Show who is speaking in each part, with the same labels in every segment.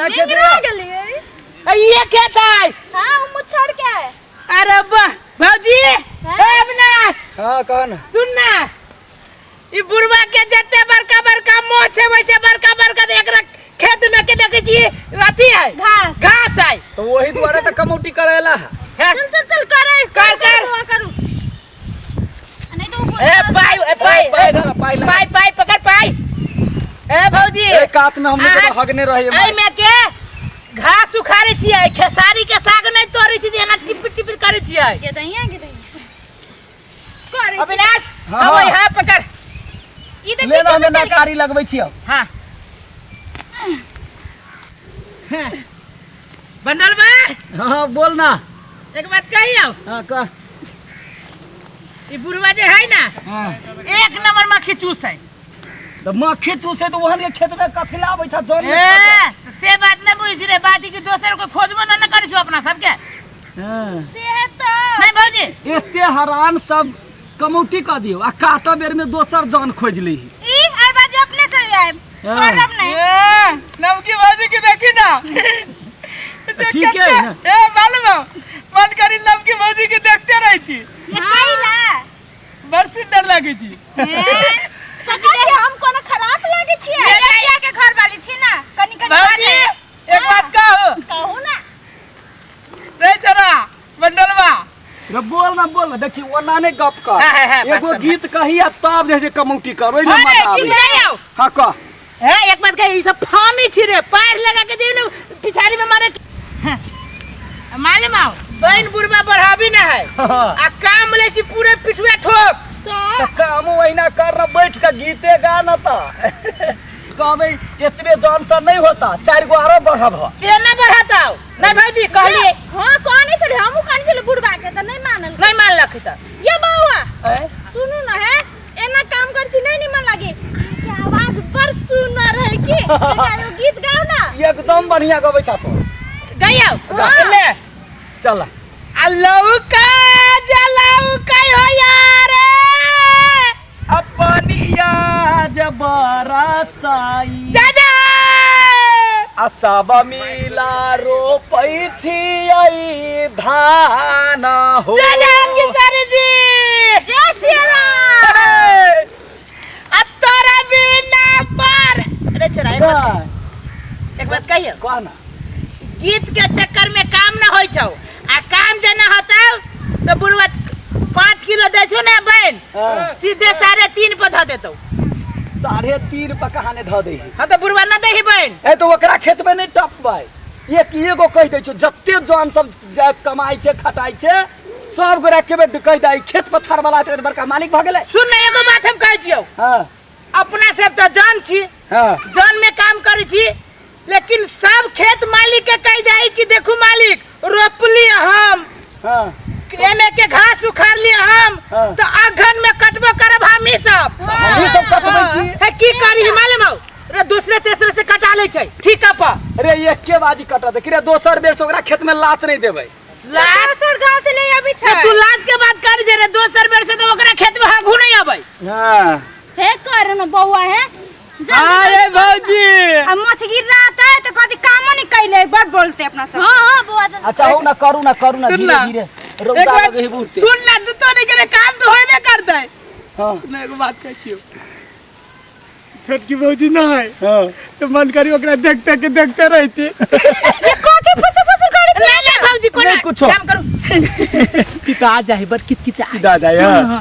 Speaker 1: या खेत
Speaker 2: निंगरा
Speaker 1: रे
Speaker 2: गेलियै।
Speaker 3: ए, ये खेत है।
Speaker 2: हाँ, हम मुछड़ के आए।
Speaker 3: अरे वाह भौजी।
Speaker 2: हाँ?
Speaker 3: ए अविनाश,
Speaker 1: हां कह ना।
Speaker 3: सुन ना, ई बुढ़वा के जते बड़का बड़का मोछ है वैसे बड़का बड़का तो एकरा खेत में के देखे छी अथी है,
Speaker 2: घास।
Speaker 3: घास है।
Speaker 1: तो वही दुआरे तो कमौटी करेला है।
Speaker 3: हैं?
Speaker 2: चल चल चल करे
Speaker 3: कर, कर।
Speaker 2: बौआ करू। नहीं तो वो
Speaker 3: ए पाई, ए पाई,
Speaker 1: पाई धर, पाई लगा।
Speaker 3: पाई पाई पकड़ पाई। ए भौजी,
Speaker 1: ए कात में हमने
Speaker 3: अहाँ-
Speaker 1: के हगने रही।
Speaker 3: एहि में के घास उखाड़े छियै, खेसारी के साग नहीं तोड़े छी, एना टिपिर टिपिर करे छियै।
Speaker 2: के दहिया के दहिया करे छी।
Speaker 3: अविनाश,
Speaker 1: हाँ,
Speaker 3: हम
Speaker 1: हाँ।
Speaker 3: यहाँ पकड़।
Speaker 2: ई तऽ
Speaker 1: ले ना,
Speaker 2: बीचे
Speaker 1: हमे
Speaker 2: में चलि
Speaker 1: नकारी लगबै छियै।
Speaker 3: हाँ हाँ। बंडल बा।
Speaker 1: हाँ बोल ना।
Speaker 3: एक बात कहियो।
Speaker 1: हाँ कह।
Speaker 3: ई बुढ़वा जे है ना,
Speaker 1: हाँ।
Speaker 3: एक नंबर मक्खी चूस है।
Speaker 1: तो मक्खी चूसे तो वहन के खेत में कथी ला आबै छ जन।
Speaker 3: ए, से बात नहीं बुझ रे, बात ई कि दोसर को खोजबो न न करै छौ अपना सबके।
Speaker 1: हाँ।
Speaker 2: से है तो
Speaker 3: नहीं भौजी,
Speaker 1: एते हरान सब कमौटी क दियो आ काटऽ बेर में दोसर जन खोज ली।
Speaker 2: ई आइ बाजी अपने से आइब,
Speaker 1: हाँ।
Speaker 2: छोड़ब नहीं।
Speaker 4: ए नवकी भौजी के देखी ना।
Speaker 1: ठीक है ना।
Speaker 4: ए मालूम है, मन करी नवकी भौजी के देखते रहती।
Speaker 2: ये कैला
Speaker 4: बड़ सुंदर लगे छी।
Speaker 2: तो कथी हम कोनो खराब लागे छियै? लड़किया के घर वाली छी ना, कनी कनी
Speaker 4: भौजी
Speaker 2: बात
Speaker 4: एक बात कहू।
Speaker 2: कहू ना।
Speaker 4: रे छोरा बंडलवा।
Speaker 1: रे बोल ना, बोल ना, देखी ओना नहीं गप कर।
Speaker 3: हाँ, हाँ, हाँ,
Speaker 1: एगो
Speaker 3: बस,
Speaker 1: गीत कही आ तब जे छै कमौटी कर, ओइ में
Speaker 3: अरे,
Speaker 1: मजा आबै।
Speaker 3: गीत गाइयो।
Speaker 1: हाँ कह।
Speaker 3: हे एक बात कही, ई सब फानी छी रे, पैर लगा के जेबी ने पिछाड़ी में मारे। हाँ। मालूम आओ बहन बुढ़वा बढ़ाबी ना है।
Speaker 1: हाँ।
Speaker 3: आ काम ले छी पूरे पिठुआ ठोक।
Speaker 2: तो
Speaker 1: तो काम ओहिना कर ना, बैठ के गीते गा ना त कहबै एतबे जान से नहीं होता, चारि गो आरो बढ़ब ह।
Speaker 3: से ना बढ़ाता नहीं भौजी कहलिए।
Speaker 2: हां कहने छले, हमहू कहने छले बुढ़वा के, त नहीं मानल।
Speaker 3: नहीं मानलक त।
Speaker 2: ये बौआ
Speaker 1: ए?
Speaker 2: सुनू ना, है एना काम कर छी नहीं निमन लागे। अहाँके आवाज बड़ सुनर है की, एकटा एगो गीत गाओ ना।
Speaker 1: एकदम बढ़िया गबै छा तो।
Speaker 3: गाइयो।
Speaker 1: गा।
Speaker 3: ले।
Speaker 1: चल।
Speaker 3: आ लौका जलौका हो यार।
Speaker 1: अपनिया जब बरसाई।
Speaker 3: दादा।
Speaker 1: आ सब मिला रोपै छियै धान हो।
Speaker 3: चलो किशन जी।
Speaker 2: जय श्री राम।
Speaker 3: आ तोरा बिना पर। अरे चला एक बात, एक बात कहियो।
Speaker 1: कह ना।
Speaker 3: गीत के चक्कर में काम न होई छौ, आ काम जे न होतौ तो बुढ़वा 5 किलो दै छौ ना बहन,
Speaker 1: हाँ।
Speaker 3: सीधे 3.5 पर धऽ देतौ।
Speaker 1: 3.5 पर कहाँ ने धऽ दै है?
Speaker 3: हाँ तो बुढ़वा न दै है बहन।
Speaker 1: ए तो ओकरा खेत में नहीं टपबै, एक एगो कहि दै छौ, जते जन सब कमाइ छै खटाइ छै सब गोरा के बेर कहि दै खेत पथार वाला तऽ बड़का मालिक भऽ गेलै।
Speaker 3: सुन ना एगो बात हम कहै छियौ।
Speaker 1: हाँ।
Speaker 3: अपना सब तऽ जन छी,
Speaker 1: हाँ।
Speaker 3: जन में काम करै छी, लेकिन सब खेत मालिक के कहि दै कि देखू मालिक रोपली हम,
Speaker 1: हाँ।
Speaker 3: एमे के घास उखाड़ लिए हम,
Speaker 1: हाँ।
Speaker 3: तो अघन में कटबो करब हम ही सब।
Speaker 1: हमही सब कटबै की?
Speaker 3: हे की करी हिमालय में रे, दूसरे तीसरे से कटा ले छै ठीक है पर।
Speaker 1: रे एके बाजी कटा दे रे, दोसर बेर से ओकरा खेत में लात नहीं देबै।
Speaker 3: लात?
Speaker 2: दोसर गांव से ले आबी छै।
Speaker 3: तू लात के बात कर जे रे, दोसर बेर से तो ओकरा खेत में हागू नहीं आबै।
Speaker 1: हां।
Speaker 2: हे कर न बौआ हे।
Speaker 4: अरे भौजी।
Speaker 5: आ मछ गिर रहा है तो कभी कामो नहीं कैले, बड़ बोलते अपना सब।
Speaker 2: हां हां बौआ जल्दी।
Speaker 1: अच्छा हो ना, करू ना, करू ना,
Speaker 4: सुन
Speaker 1: धीरे
Speaker 4: ना।
Speaker 1: धीरे।
Speaker 4: एक
Speaker 1: रौदा
Speaker 4: बात
Speaker 1: लगे है बहुते।
Speaker 4: सुन ना, तू तो नहीं करे काम तो होबे करतै।
Speaker 1: हां।
Speaker 4: सुन एगो बात कहै छियौ, छोटकी भौजी ना है।
Speaker 1: हां।
Speaker 4: तो मन करी ओकरा देखते के देखते रहती।
Speaker 5: ये कथी फुसर फुसर करे
Speaker 3: ले ले भौजी कोना
Speaker 1: नहीं कुछो।
Speaker 3: काम करू।
Speaker 4: पिता जाहि बड़ किचकिचा।
Speaker 1: पिता जाहि, हां।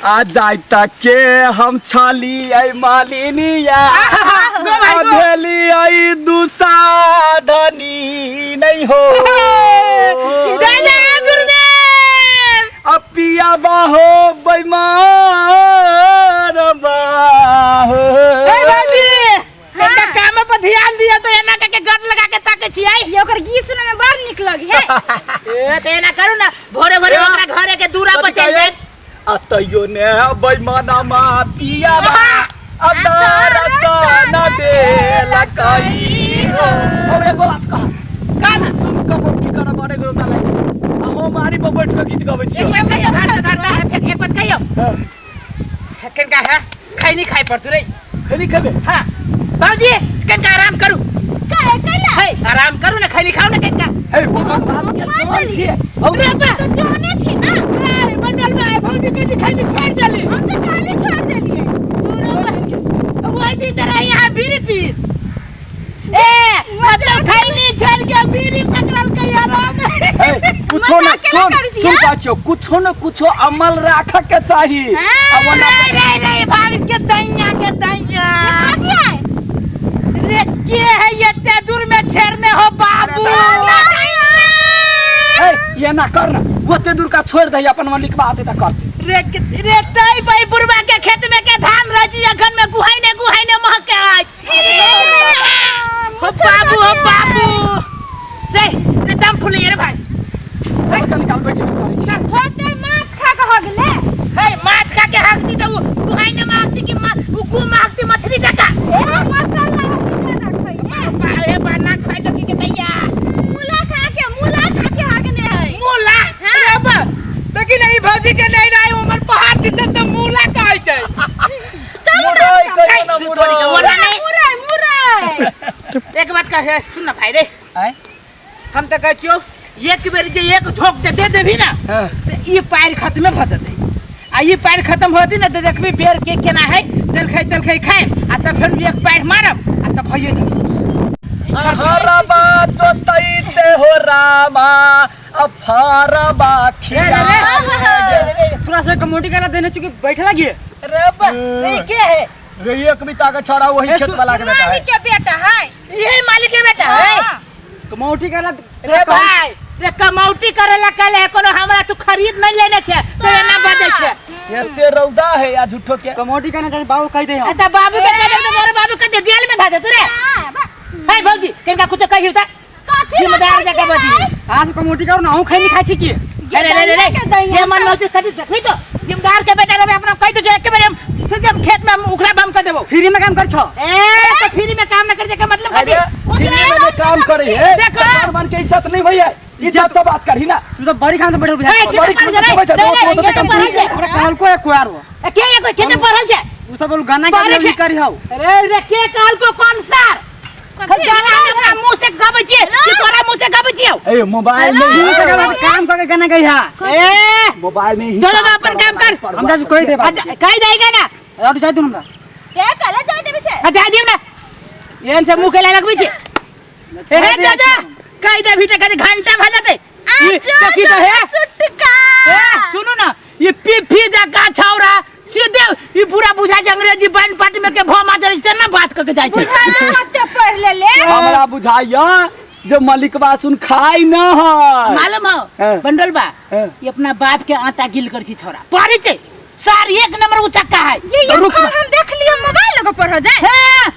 Speaker 1: आ जाय तक के हम छली ऐ मालिनिया,
Speaker 3: गो भाई, गो।
Speaker 1: भेली ऐ दुसाधनी नहीं हो।
Speaker 3: जय जय गुरुदेव।
Speaker 1: अब पिया बाहो बेईमान बाहो।
Speaker 3: ए भौजी, एकटा काम पर ध्यान दियो तो एना के गट लगा के ताके छियै।
Speaker 5: ये ओकर गीत सुने में बड़ नीक लगे है।
Speaker 3: ए त एना करू ना, भोरे भोरे
Speaker 1: ए,
Speaker 3: ओकरा घरे के दूरा पर चल जाए।
Speaker 1: आ तैयो ने बेईमाना मा पिया बा, अदार सन देला कई हो। और एगो बात कह,
Speaker 3: का ना?
Speaker 1: सुन कबो की करब अरे गो ताला। आ हम मारी पर बैठ के गीत गबै छियै।
Speaker 3: एक बात कहियो, घर से धरता है, फेर एक बात कहियो।
Speaker 1: हाँ।
Speaker 3: कनका है, खैनी खाइ पड़तु रे।
Speaker 1: खैनी खेबे?
Speaker 3: हाँ। बाबूजी, कनका आराम करू।
Speaker 2: का कैला
Speaker 3: हे आराम करू ना खैली खाओ ना कनिका
Speaker 1: हे बाप के जवान छियै हौ
Speaker 3: रे बा
Speaker 2: तो जोने छी ना
Speaker 3: ए बंडल बा भौजी के खैली छोड़ देली
Speaker 2: हम तो काले छोड़ देलिए
Speaker 3: वही दिन तरह यहाँ बीड़ी पी ए मतलब खैली छोड़ के बीड़ी पकड़ल के यार
Speaker 1: हे कुछो न
Speaker 2: मजाक केला
Speaker 1: सुन
Speaker 2: करै छी,
Speaker 1: सुन
Speaker 2: हाँ?
Speaker 1: पाछियो कुछो न कुछो अमल राख के चाही
Speaker 2: हाँ।
Speaker 1: आ ओना
Speaker 3: रे रे रे भाग के दैया के दैया
Speaker 2: कथी है
Speaker 3: रे के है ये ते दूर में छेड़ने हो बाबू
Speaker 1: हे ये ना कर ना ओते दूर का छोड़ दही अपन मलिकबा आते त करते
Speaker 3: रे रे तई भाई बुढ़वा के खेत में के धान रची अखन में गुहाई ने गुहाई ने महके आज हो बाबू हो बाबू रे रे दम फूले रे भाई
Speaker 1: चल के निकाल बैठ करै छी
Speaker 2: होते माछ खा के हो गेले
Speaker 3: हे माछ खा के हकती त उ गुहाई ने महकती कि उ गु महकती मछली जका
Speaker 2: ए मसाला होती ना खइले
Speaker 3: बा हे बा ना खाइ लगी के दैया
Speaker 2: मूला खा के मूला खा के हगने है
Speaker 3: मूला रे बा देखी नहीं भौजी के नहीं रही उमर पहाड़ दिसे त मूला कहै छै
Speaker 1: मुरई कहियो ना
Speaker 3: तू तोरी के
Speaker 1: मुरई
Speaker 3: ओला नहीं
Speaker 2: मुरई मुरई
Speaker 3: एक बात कहे सुन ना भाई रे
Speaker 1: आँय?
Speaker 3: हम त कहै छियौ एक बेर जे एक झोंक जे दे देबही ना
Speaker 1: हाँ।
Speaker 3: त ई पैर खत्मे भऽ जेतै आ ई पैर खत्म होती ना तऽ देखबी बेर के केना है जलखै तलखै खाएब आ तब फेर एक पैर मारब आ तब भइए जेतै
Speaker 1: हरबा जोतैते हो रामा अफारबा खिया
Speaker 4: तोरा से कमोटी करा देने चूंकि बैठे लगी
Speaker 3: रे बा ई के है
Speaker 1: रे एक बिता के छोड़ा वही खेत वाला के बेटा है
Speaker 2: मालिक के बेटा है
Speaker 3: यही मालिक के बेटा है
Speaker 4: कमोटी करा
Speaker 3: रे भाई रे कमौटी करेला कहले है कोनो हमरा तू खरीद नहीं लेने छे तो एना बजै छे
Speaker 1: एते रौदा है या झूठो के
Speaker 4: कमोटी करना चाहिए बाबू कह दे
Speaker 3: आ त बाबू के कह दे मोर बाबू के दे जेल में धा दे तू रे हे भौजी किनका कुछ कहियो त
Speaker 2: कथी
Speaker 3: जिम्मेदार जगह बदी
Speaker 4: आज कमोटी करू ना हूं खैनी खाइ छी की
Speaker 3: अरे रे रे रे ये मन लौटे कथी देखबी तो जिम्मेदार के बेटा रे अपना कह दे जो एक बेर हम सीधे हम खेत में हम उखड़ा बम कर देबो
Speaker 4: फ्री में काम कर छो
Speaker 3: ए तो फ्री में काम न कर के मतलब कथी
Speaker 1: अरे फ्री में जे काम करे है
Speaker 3: देखो।
Speaker 1: तो मन के इज्जत नहीं भैया इज्जत तो बात करही ना
Speaker 4: तू तो बड़ी खान से बैठल बुझा
Speaker 3: ए,
Speaker 1: बड़ी
Speaker 3: पढ़ल
Speaker 1: खान से
Speaker 3: छै
Speaker 1: बैठल,
Speaker 3: रे?
Speaker 1: दो- दो-
Speaker 3: रे,
Speaker 1: दो-
Speaker 3: के पढ़ल छै?
Speaker 4: ओकरा कहल को एक यार वो
Speaker 3: ए, के ये कोई केते पढ़ल छै
Speaker 4: उ सब बोल गाना के
Speaker 3: पढ़े
Speaker 4: नहीं
Speaker 3: छै।
Speaker 4: करी हौ
Speaker 3: अरे रे के कहल को कौन सर गाना हम अपना मुंह से गाबै छियै कि तोरा मुंह से गाबै छियै
Speaker 1: ए मोबाइल में
Speaker 4: तू से कहला काम करके गाना गई हा
Speaker 3: ए
Speaker 1: मोबाइल में ही
Speaker 3: जो जो अपन काम कर।
Speaker 4: हम जा कह दे
Speaker 3: अच्छा कहि जाएगा ना
Speaker 4: और जाय दू हमरा
Speaker 2: ए कला जाय देबे से
Speaker 3: अच्छा दियो ना एहन से मुंह के लगबै छियै ए जा जा कहि देबही तऽ कनि घंटा भऽ जेतै
Speaker 2: आ
Speaker 3: ई,
Speaker 2: जो
Speaker 3: देखी तऽ हे
Speaker 2: सुटका
Speaker 3: ए, सुनू ना ये पी जका छौरा सीधे ई पूरा बुझा छै अंग्रेजी बन पार्टी में के भो माजर छै ना बात कऽ के जाइ छै
Speaker 2: बुझाना मत पढ़ ले ले
Speaker 1: हमरा बुझाइया जे मलिकबा सुन खाई न है
Speaker 3: मालूम हो
Speaker 1: हाँ।
Speaker 3: बंडल बा
Speaker 1: हाँ।
Speaker 3: ये अपना बाप के आटा गिल कर छी छोरा पढ़े छै सर एक नंबर उचक्का है
Speaker 2: ये
Speaker 1: तो
Speaker 2: ये
Speaker 1: रुक
Speaker 2: फोन
Speaker 1: ना।
Speaker 2: हम देख लियो मोबाइल लगे पर हो जाए
Speaker 3: हाँ,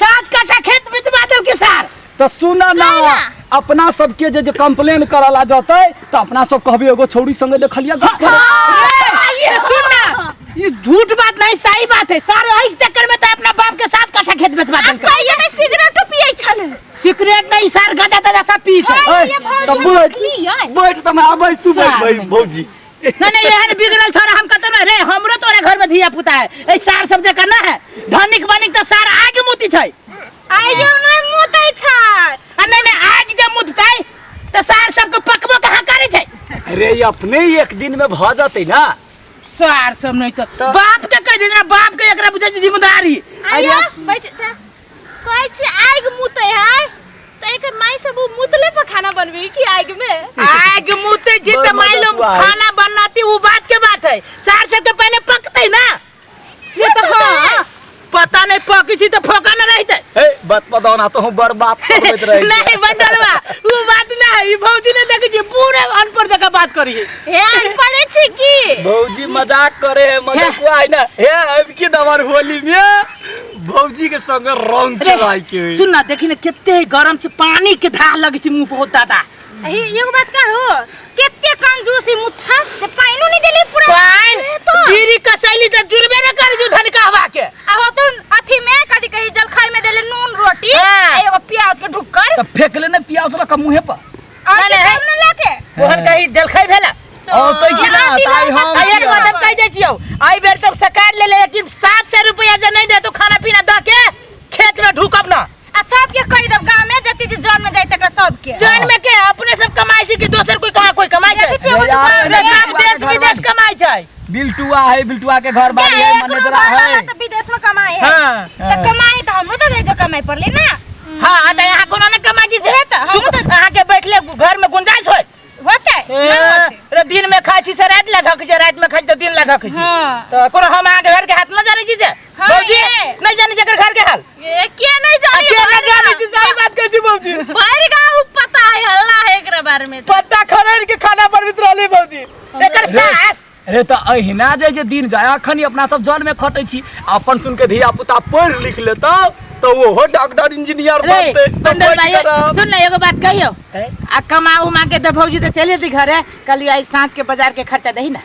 Speaker 3: 7 कट्ठा खेत बिचवा देल के सर
Speaker 1: तो सुन ना
Speaker 2: कैला?
Speaker 1: अपना सबके जे जे कंप्लेन करला जतै तो अपना सब कहबी एगो छौड़ी संगे देखलिया गप करे।
Speaker 3: ये सुन ना ये झूठ बात नहीं सही बात है सर वही चक्कर में तो अपना बाप के 7 कट्ठा खेत बेचवा
Speaker 2: आ
Speaker 3: देल के
Speaker 2: कहिए में सिगरेट पिए छले
Speaker 3: सिगरेट नहीं सर गदा तदा सब पी छै
Speaker 1: ए,
Speaker 2: ये भौजी
Speaker 1: तो
Speaker 2: हम
Speaker 1: बैठ
Speaker 2: देखलियै।
Speaker 1: बैठ त हम आबै सुबह
Speaker 3: सार
Speaker 1: भाई
Speaker 3: नहीं।
Speaker 1: भौजी
Speaker 3: नहीं नहीं एहन बिगड़ल छोरा हम कतौ ना रे हमरो तोरे घर में धिया पुता है ए सार सब जगह ना है धनिक बनिक तो सार आग मुती छै
Speaker 2: आइयो नहीं मुतै छै
Speaker 3: आ नहीं नहीं आग जब मुततै तो सार सबके पकबो कहाँ करे छै
Speaker 1: अरे ये अपने ही एक दिन में भ जतै ना
Speaker 3: सार सब नहीं तो बाप के कह देना बाप के एकरा बुझै छै जिम्मेदारी
Speaker 2: आइयो बैठ जा। कहै छी आगि मुतै है तऽ एकर माय सब उ मुतले पर खाना बनबी की आगि में
Speaker 3: आग मुते छी
Speaker 1: बड़
Speaker 3: तो मान लो
Speaker 1: मदद हुआ है।
Speaker 3: खाना बनाती वो बात के बात है सार सबके पहले पकते ना
Speaker 2: से तऽ हाँ
Speaker 3: पता नहीं पकी छी तो फोका न रहते
Speaker 1: ए बात पदौना तो हम बड़ बात करबैत रहै छी।
Speaker 3: नहीं बंडलवा वो बात ना है ई भौजी ने देखै छी पूरे अनपढ़ जगह बात करी है
Speaker 2: हे अनपढ़े छी की
Speaker 1: भौजी मजाक करे है मजाक हुआ है ना हे अब की दबर होली में भौजी के संग रंग खेलाय के है।
Speaker 3: सुन ना देखी ना कते गरम छै पानी के धार लगे छै मुंह बहुत ज्यादा
Speaker 5: हे एगो बात कहू कते कंजूस है मुच्छा जे पाइनो नहीं देली पूरा
Speaker 3: पाइन
Speaker 5: ए तो
Speaker 3: बीड़ी कसैली त जुड़बे न कर जो धन कहवा के
Speaker 5: आ हो तो अथी में कथी कही जलखाई में देले नून रोटी
Speaker 3: हाँ।
Speaker 5: आ एगो प्याज के ढुक्कर
Speaker 1: त फेंक ले ने प्याज रख मुंहे पर
Speaker 5: और
Speaker 3: नहीं,
Speaker 5: के न लाके
Speaker 3: ओहन कही जलखाई भेला
Speaker 1: और तो की ना ताई हम
Speaker 3: आ एक बात हम कह दै छियौ आई बेर तब सकार ले ले लेकिन 700 रुपया जे नहीं दे तो खाना पीना द के खेत में ढुकब ना
Speaker 5: आ सबके कहि देब गांव में जति जे जन में जाई तकरा सबके।
Speaker 3: जन में के अपने सब कमाई छै कि दोसर कोई कहाँ कोई कमाई छै?
Speaker 5: देखै छियै एगो दुकान
Speaker 3: रे
Speaker 5: में।
Speaker 3: सब देश विदेश कमाई छै।
Speaker 1: बिल्टुआ है, बिल्टुआ के घर बारी है,
Speaker 2: एकरो
Speaker 1: मैनेजरा
Speaker 2: घर वाला
Speaker 1: है।
Speaker 2: तऽ विदेश में कमाई है।
Speaker 3: हाँ।
Speaker 5: त कमाई त हमरो त भेजो कमाई पड़ले ना।
Speaker 3: हाँ, त यहाँ कोनो ने कमाई छै।
Speaker 5: उहे त, हमहूँ त-
Speaker 3: अहाँ के बैठले घर में गुंजाइश होय।
Speaker 5: होतै ना होतै।
Speaker 3: रे दिन में खाइ छी से रात ला धकै छी, रात में खाइ छी त दिन ला धकै छी।
Speaker 5: हाँ।
Speaker 3: त कोनो हम अहाँ के घर के हाथ न जानै छी से?
Speaker 5: हाँ,
Speaker 3: भौजी,
Speaker 5: ये।
Speaker 3: नहीं जानै छी एकर घर के हाल।
Speaker 2: ए, के नहीं जानी?
Speaker 3: के नहीं जानै छी, सही बात कहै छी भौजी।
Speaker 2: भरि गाँव पता है हल्ला है एकरा बारे में।
Speaker 3: पत्ता खरैर के खाना बनबैत रहलै भौजी। एकर सास
Speaker 1: रे तऽ अहिना जे जे दिन जाय अखन अपना सब जन में खटै छी, अपन सुन के धिया पुता पढ़ लिख लेतौ तऽ ओहो डॉक्टर इंजीनियर
Speaker 3: रे
Speaker 1: बनतै तऽ
Speaker 3: पंडल
Speaker 1: बैठ
Speaker 3: भाई
Speaker 1: करब।
Speaker 3: सुन ना एगो बात कहियो।
Speaker 1: हैं?
Speaker 3: आ कमा उमा के तऽ भौजी तऽ चलि जेती घरे, कहलियो आइ साँझ के बाजार के खर्चा दही ना।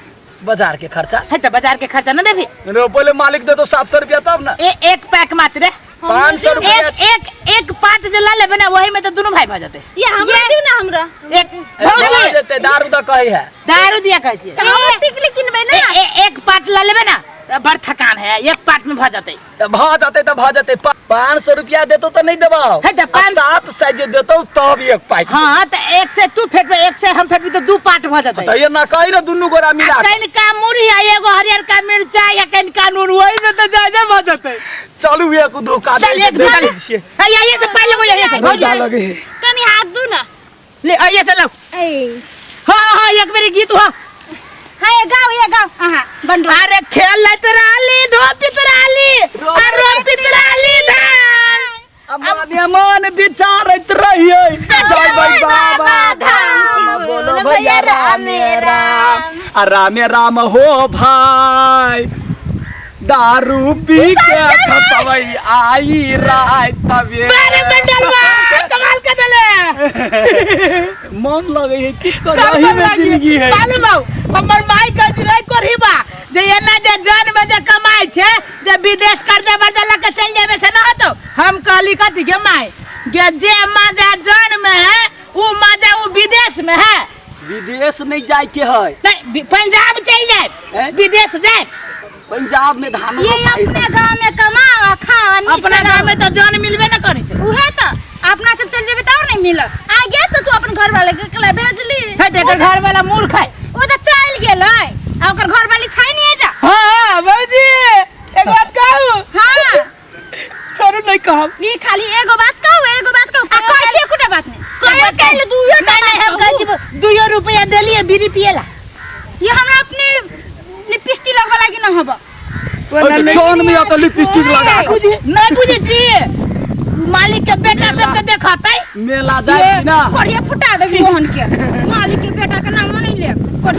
Speaker 1: बाजार के खर्चा?
Speaker 3: है तऽ बाजार के खर्चा न देबी।
Speaker 1: रे पहिले मालिक देतो 700 रुपया तब ना।
Speaker 3: ए एक पैक मात्र रे।
Speaker 1: 500 रुपया।
Speaker 3: एक एक एक पार्ट जे लऽ लेबै ना वही में तऽ दुनू भाई भऽ जेतै।
Speaker 2: ये हमरा दियौ ना हमरा।
Speaker 3: एक भौजी
Speaker 1: जेतै दारू तऽ कहै है।
Speaker 3: दारू दिया कहै छियै।
Speaker 2: तऽ हम टिकली किनबै ना।
Speaker 3: ए, ए, एक पार्ट लऽ लेबै ना तऽ बड़ थकान है, एक पार्ट में भऽ जेतै।
Speaker 1: तऽ भऽ जेतै तऽ भऽ जेतै। 500 रुपया देतौ तऽ नहि देबौ।
Speaker 3: है तऽ पाँच-
Speaker 1: 700 जे देतौ तब एक पाइक।
Speaker 3: हाँ तऽ एक से तू फेटबै, एक से हम फेटबै तऽ दू पार्ट भऽ जेतै।
Speaker 1: तऽ एना कही ने दुनू गोरा मिला
Speaker 3: आ
Speaker 1: कऽ।
Speaker 3: कनिका मुरही आ एगो हरियरका मिरचाई आ कनिका नून ओहि में तऽ जाय जाय भऽ जेतै।
Speaker 1: चलू एक धोखा
Speaker 3: चल एक धोखा ले।
Speaker 1: छियै।
Speaker 3: है यही से पाइ लगो, यही से भौजी।
Speaker 1: धोखा लगे है।
Speaker 2: कनी हाथ दू ना।
Speaker 3: ले यही से लो।
Speaker 5: ए
Speaker 3: हाँ हाँ एक बेरी गीत हो।
Speaker 5: हां ये गाओ, ये गाओ अहाँ बंडू।
Speaker 3: अरे खेलत रहली धोपित रहली आ रोपित रहली धान।
Speaker 1: मने मन विचारैत रहियै जयबै बाबा धाम, बोलो भैया रामे राम। आ रामे राम हो भाई, दारू पी के खसबै आई रात तबे।
Speaker 3: अरे मंडलवा कमाल कर देले।
Speaker 1: मन लगे है की करही में जिंदगी है।
Speaker 3: मालूम हौ हमर माई कहै छै रे करही बा जे एना जे जन में जे कमाई छै जे विदेश कर्जा वर्जा लऽ के चलि जेबै से न होतौ। हम कहली कथी गे माई गे जे मजा जन में है उ मजा उ विदेश में है।
Speaker 1: विदेश नहीं जाए के है।
Speaker 3: नहीं, पंजाब चलि जाए,
Speaker 1: हैं?
Speaker 3: विदेश जाए।
Speaker 1: पंजाब में धान
Speaker 5: ये अपना गांव में कमाओ आ खाओ आ नीक
Speaker 3: अपना
Speaker 5: से
Speaker 3: गांव
Speaker 5: रहो।
Speaker 3: में तो जन मिलबे न करै छै।
Speaker 5: उहे त अपना सब चल जेबै त और नहीं मिलत।
Speaker 2: आ गे तो तू अपन घर वाले के अकेला भेजली।
Speaker 3: है त एकर घर वाला मूर्ख है।
Speaker 5: ओ त चल गेलै आ ओकर घर वाली छै नहीं जा।
Speaker 3: हाँ भौजी एक बात कहू।
Speaker 5: हाँ
Speaker 3: छोड़ू नहीं कहब।
Speaker 2: ई खाली एगो बात कहू, एगो बात कहू।
Speaker 5: आ कहै छी एकोटा बात नहीं।
Speaker 2: कहियो कहले दुइयो टा
Speaker 3: नहीं, नहीं, हम
Speaker 2: बात
Speaker 3: कहै छी दुइयो रुपया देलिए बीड़ी पिएला।
Speaker 5: ये हमरा अपने लिपस्टिक लगवा लागी न हब।
Speaker 1: जौन में आता लिपस्टिक लगा के।
Speaker 3: नहीं बुझे छी मालिक के बेटा सबके देखतै।
Speaker 1: मेला जाए ना।
Speaker 5: कोढ़िया फुटा देबी मोहन के। मालिक के बेटा के नाम नहीं ले।